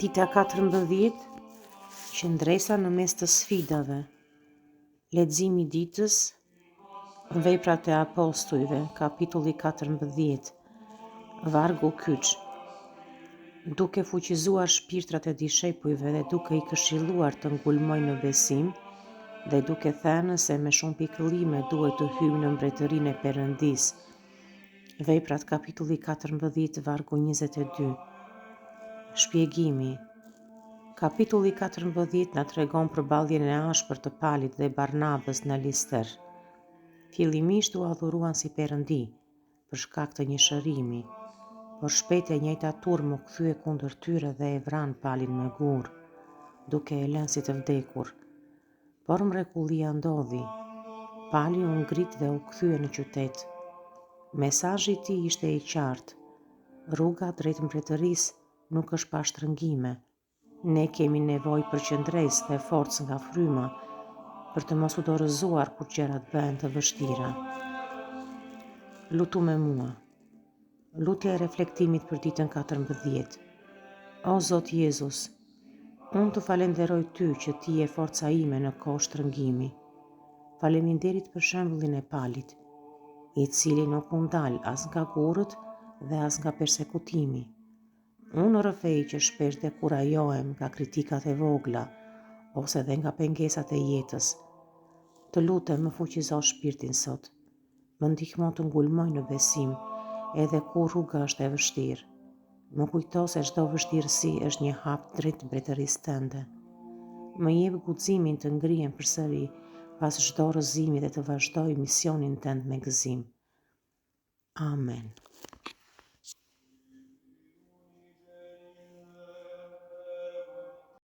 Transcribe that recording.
Dita 14, Qëndresa në mes të sfidave. Leximi i ditës, Veprat e Apostujve, kapitulli 14, vargu kyç. Duke fuqizuar shpirtrat e dishepujve dhe duke i këshilluar të ngulmojnë në besim dhe duke thënë se me shumë pikëllime duhet të hyjmë në mbretërinë e Perëndisë. Veprat kapitulli 14 vargu 22. Shpjegimi Kapitulli 14 na tregon përballjen e ashpër të Palit dhe Barnabës në Lister. Fillimisht u adhuruan si perëndi, për shkak të një shërimi, por shpejt e njëjta turmë u kthye kundër tyre dhe e vranë Palin me gurë, duke e lënë si të vdekur. Por mrekullia ndodhi. Pali u ngrit dhe u kthye në qytet. Mesazhi i tij ishte i qartë, rruga drejt mbretërisë nuk është pa shtrëngime. Ne kemi nevojë për qëndresë dhe forcë nga fryma, për të mos u dorëzuar kur gjërat bëhen të vështira. Lutu me mua. Lutja e reflektimit për ditën 14. O Zot Jezus, unë të falenderoj ty që ti je forca ime në kohë shtrëngimi. Faleminderit për shembullin e Palit, i cili nuk u ndal as nga gurët dhe as nga persekutimi. Unë rrëfej që shpesh dekurajohem nga kritikat e vogla ose dhe nga pengesat e jetës. Të lutem më fuqizo shpirtin sot. Më ndihmo të ngulmoj në besim edhe kur rruga është e vështirë. Më kujto se çdo vështirësi është një hap drejt mbretërisë tënde. Më jep guximin të ngrihem përsëri pas çdo rrëzimi dhe të vazhdoj misionin tënd me gëzim. Amen.